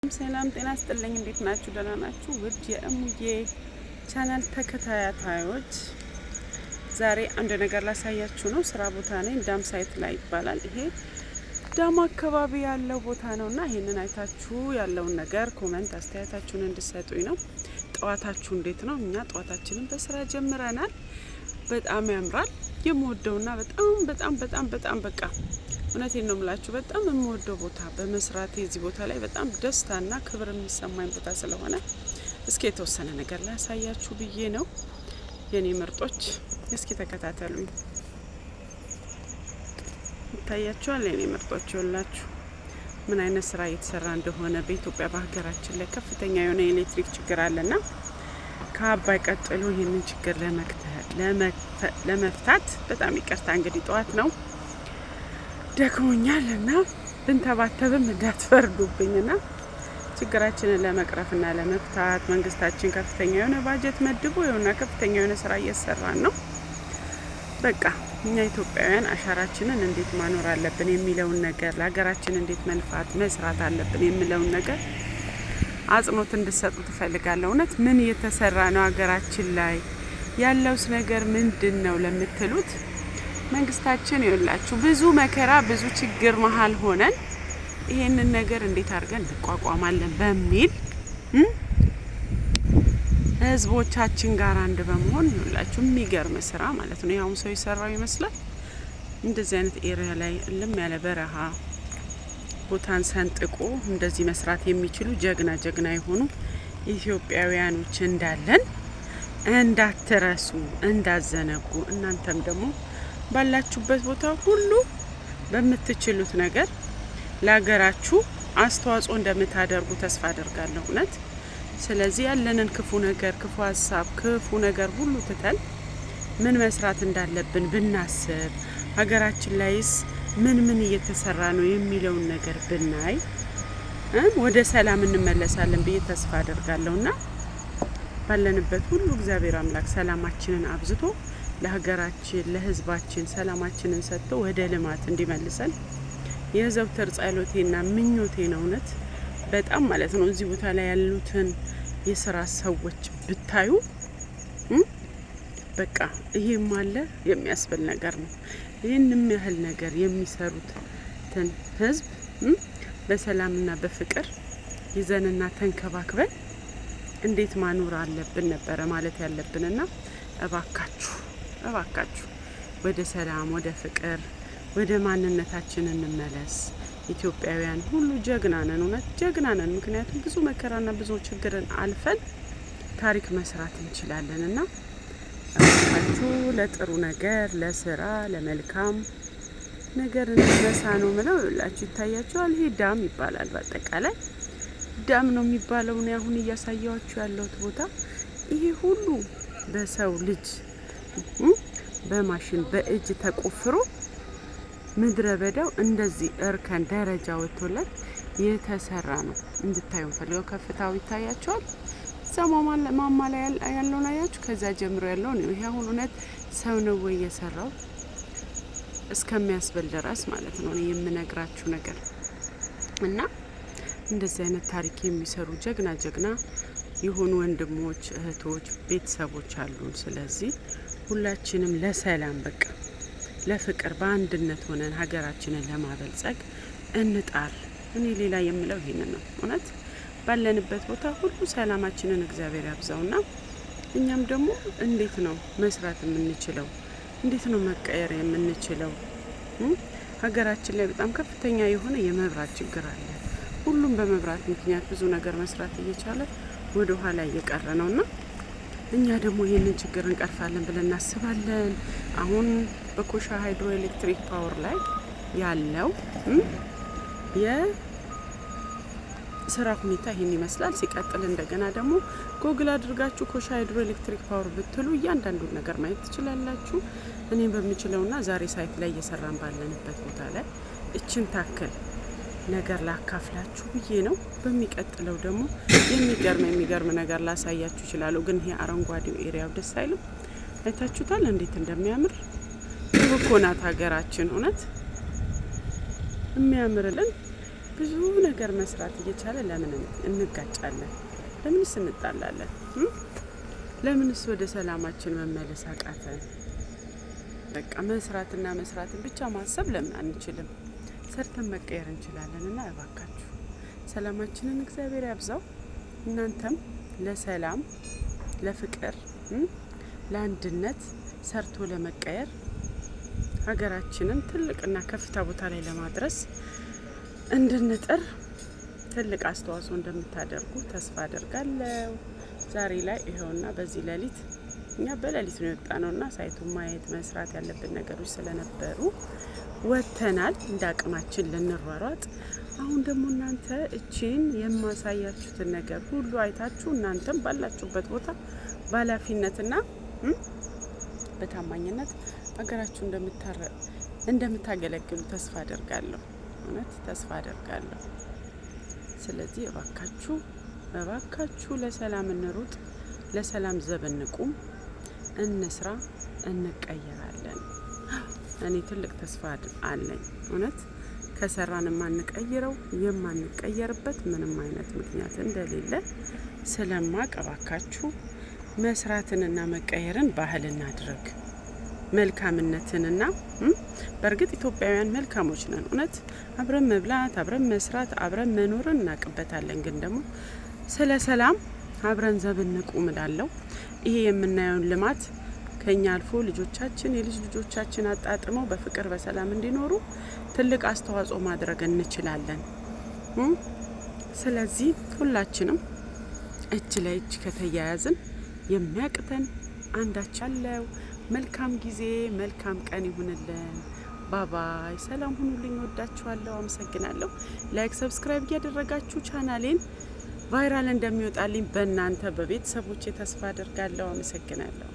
ሰላም ጤና ስጥልኝ። እንዴት ናችሁ? ደህና ናችሁ? ውድ የእሙዬ ቻናል ተከታታዮች፣ ዛሬ አንድ ነገር ላሳያችሁ ነው። ስራ ቦታ ነኝ። Dam site ላይ ይባላል። ይሄ dam አካባቢ ያለው ቦታ ነው እና ይህንን አይታችሁ ያለውን ነገር comment አስተያየታችሁን እንድሰጡኝ ነው። ጠዋታችሁ እንዴት ነው? እኛ ጠዋታችንን በስራ ጀምረናል። በጣም ያምራል። የምወደውና በጣም በጣም በጣም በጣም፣ በቃ እውነቴን ነው የምላችሁ፣ በጣም የምወደው ቦታ በመስራቴ እዚህ ቦታ ላይ በጣም ደስታና ክብር የሚሰማኝ ቦታ ስለሆነ እስኪ የተወሰነ ነገር ላሳያችሁ ብዬ ነው። የኔ ምርጦች፣ እስኪ ተከታተሉኝ። ይታያችኋል የኔ ምርጦች፣ ይኸውላችሁ ምን አይነት ስራ እየተሰራ እንደሆነ። በኢትዮጵያ በሀገራችን ላይ ከፍተኛ የሆነ የኤሌክትሪክ ችግር አለና ከአባይ ቀጥሎ ይህንን ችግር ለመፍታት፣ በጣም ይቅርታ እንግዲህ ጠዋት ነው፣ ደክሞኛል እና ብንተባተብም እንዳትፈርዱብኝና፣ ችግራችንን ለመቅረፍና ለመፍታት መንግስታችን ከፍተኛ የሆነ ባጀት መድቦ የሆነ ከፍተኛ የሆነ ስራ እየሰራን ነው። በቃ እኛ ኢትዮጵያውያን አሻራችንን እንዴት ማኖር አለብን የሚለውን ነገር፣ ለሀገራችን እንዴት መልፋት መስራት አለብን የሚለውን ነገር አጽንኦት እንድሰጡ ትፈልጋለሁ። እውነት ምን እየተሰራ ነው፣ ሀገራችን ላይ ያለውስ ነገር ምንድን ነው ለምትሉት፣ መንግስታችን ይኸውላችሁ ብዙ መከራ፣ ብዙ ችግር መሀል ሆነን ይሄንን ነገር እንዴት አድርገን እንቋቋማለን በሚል ህዝቦቻችን ጋር አንድ በመሆን ይኸውላችሁ የሚገርም ስራ ማለት ነው። ያሁን ሰው የሰራው ይመስላል። እንደዚህ አይነት area ላይ እልም ያለ በረሃ ቦታን ሰንጥቆ እንደዚህ መስራት የሚችሉ ጀግና ጀግና የሆኑ ኢትዮጵያውያኖች እንዳለን እንዳትረሱ፣ እንዳትዘነጉ። እናንተም ደግሞ ባላችሁበት ቦታ ሁሉ በምትችሉት ነገር ለሀገራችሁ አስተዋጽኦ እንደምታደርጉ ተስፋ አደርጋለሁ። እውነት። ስለዚህ ያለንን ክፉ ነገር፣ ክፉ ሀሳብ፣ ክፉ ነገር ሁሉ ትተን ምን መስራት እንዳለብን ብናስብ፣ ሀገራችን ላይስ ምን ምን እየተሰራ ነው የሚለውን ነገር ብናይ ወደ ሰላም እንመለሳለን ብዬ ተስፋ አደርጋለሁ። እና ባለንበት ሁሉ እግዚአብሔር አምላክ ሰላማችንን አብዝቶ ለሀገራችን ለሕዝባችን ሰላማችንን ሰጥቶ ወደ ልማት እንዲመልሰን የዘውትር ጸሎቴና ምኞቴ ነው። እውነት በጣም ማለት ነው። እዚህ ቦታ ላይ ያሉትን የስራ ሰዎች ብታዩ በቃ ይሄም አለ የሚያስብል ነገር ነው። ይህንም ያህል ነገር የሚሰሩትን ህዝብ በሰላምና በፍቅር ይዘንና ተንከባክበን እንዴት ማኖር አለብን ነበረ ማለት ያለብንና፣ እባካችሁ እባካችሁ ወደ ሰላም፣ ወደ ፍቅር፣ ወደ ማንነታችን እንመለስ። ኢትዮጵያውያን ሁሉ ጀግና ነን፣ እውነት ጀግና ነን። ምክንያቱም ብዙ መከራና ብዙ ችግርን አልፈን ታሪክ መስራት እንችላለን። እና እባካችሁ ለጥሩ ነገር፣ ለስራ፣ ለመልካም ነገር እንነሳ ነው ምለው። ይላችሁ ይታያችኋል። ይሄ dam ይባላል። በአጠቃላይ dam ነው የሚባለው። ነው አሁን እያሳየኋችሁ ያለሁት ቦታ። ይሄ ሁሉ በሰው ልጅ በማሽን በእጅ ተቆፍሮ ምድረ በዳው እንደዚህ እርከን ደረጃ ወጥቶለት የተሰራ ነው። እንድታዩ ፈልገው ከፍታው ይታያቸዋል። እዛ ማማ ላይ ያለውን አያችሁ። ከዛ ጀምሮ ያለው ነው። ይሄ አሁን እውነት ሰው ነው ወይ የሰራው እስከሚያስብል ድረስ ማለት ነው የምነግራችሁ ነገር። እና እንደዚህ አይነት ታሪክ የሚሰሩ ጀግና ጀግና የሆኑ ወንድሞች፣ እህቶች፣ ቤተሰቦች አሉን። ስለዚህ ሁላችንም ለሰላም፣ በቃ ለፍቅር በአንድነት ሆነን ሀገራችንን ለማበልጸግ እንጣር። እኔ ሌላ የምለው ይሄንን ነው። እውነት ባለንበት ቦታ ሁሉ ሰላማችንን እግዚአብሔር ያብዛውና እኛም ደግሞ እንዴት ነው መስራት የምንችለው? እንዴት ነው መቀየር የምንችለው? ሀገራችን ላይ በጣም ከፍተኛ የሆነ የመብራት ችግር አለ። ሁሉም በመብራት ምክንያት ብዙ ነገር መስራት እየቻለ ወደ ኋላ እየቀረ ነውና እኛ ደግሞ ይህንን ችግር እንቀርፋለን ብለን እናስባለን። አሁን በኮይሻ hydroelectric power ላይ ያለው የስራ ሁኔታ ይህን ይመስላል። ሲቀጥል እንደገና ደግሞ ጎግል አድርጋችሁ ኮይሻ hydroelectric power ብትሉ እያንዳንዱን ነገር ማየት ትችላላችሁ። እኔም በምችለውና ዛሬ site ላይ እየሰራን ባለንበት ቦታ ላይ እችን ታክል ነገር ላካፍላችሁ ብዬ ነው። በሚቀጥለው ደግሞ የሚገርም የሚገርም ነገር ላሳያችሁ እችላለሁ። ግን ይሄ አረንጓዴው area ው ደስ አይልም? አይታችሁታል እንዴት እንደሚያምር? ውብ እኮ ናት ሀገራችን። እውነት የሚያምርልን ብዙ ነገር መስራት እየቻለ ለምን እንጋጫለን? ለምንስ እንጣላለን? ለምንስ ወደ ሰላማችን መመለስ አቃተን? በቃ መስራትና መስራትን ብቻ ማሰብ ለምን አንችልም? ሰርተን መቀየር እንችላለን። እና እባካችሁ ሰላማችንን እግዚአብሔር ያብዛው። እናንተም ለሰላም፣ ለፍቅር፣ ለአንድነት ሰርቶ ለመቀየር ሀገራችንን ትልቅና ከፍታ ቦታ ላይ ለማድረስ እንድንጥር ትልቅ አስተዋጽኦ እንደምታደርጉ ተስፋ አደርጋለሁ። ዛሬ ላይ ይኸውና በዚህ ሌሊት፣ እኛ በሌሊት ነው የወጣነውና site ኡን ማየት መስራት ያለብን ነገሮች ስለነበሩ ወጥተናል፣ እንደ አቅማችን ልንሯሯጥ። አሁን ደግሞ እናንተ እቺን የማሳያችሁትን ነገር ሁሉ አይታችሁ እናንተም ባላችሁበት ቦታ በኃላፊነትና በታማኝነት ሀገራችሁ እንደምታገለግሉ ተስፋ አደርጋለሁ። እውነት ተስፋ አደርጋለሁ። ስለዚህ እባካችሁ እባካችሁ ለሰላም እንሩጥ፣ ለሰላም ዘብ እንቁም፣ እንስራ፣ እንቀየራለን። እኔ ትልቅ ተስፋ አለኝ። እውነት ከሰራን የማንቀይረው የማንቀየርበት ምንም አይነት ምክንያት እንደሌለ ስለማቅ እባካችሁ መስራትንና መቀየርን ባህል እናድርግ። መልካምነትንና በእርግጥ ኢትዮጵያውያን መልካሞች ነን። እውነት አብረን መብላት፣ አብረን መስራት፣ አብረን መኖርን እናውቅበታለን። ግን ደግሞ ስለ ሰላም አብረን ዘብ እንቁም እላለሁ። ይሄ የምናየውን ልማት ከኛ አልፎ ልጆቻችን፣ የልጅ ልጆቻችን አጣጥመው በፍቅር በሰላም እንዲኖሩ ትልቅ አስተዋጽኦ ማድረግ እንችላለን። ስለዚህ ሁላችንም እጅ ለእጅ ከተያያዝን የሚያቅተን አንዳች አለው። መልካም ጊዜ፣ መልካም ቀን ይሁንልን። Bye bye። ሰላም ሁኑልኝ። ወዳችኋለሁ። አመሰግናለሁ። Like፣ subscribe እያደረጋችሁ ቻናሌን viral እንደሚወጣልኝ በእናንተ በቤተሰቦቼ ተስፋ አደርጋለሁ። አመሰግናለሁ።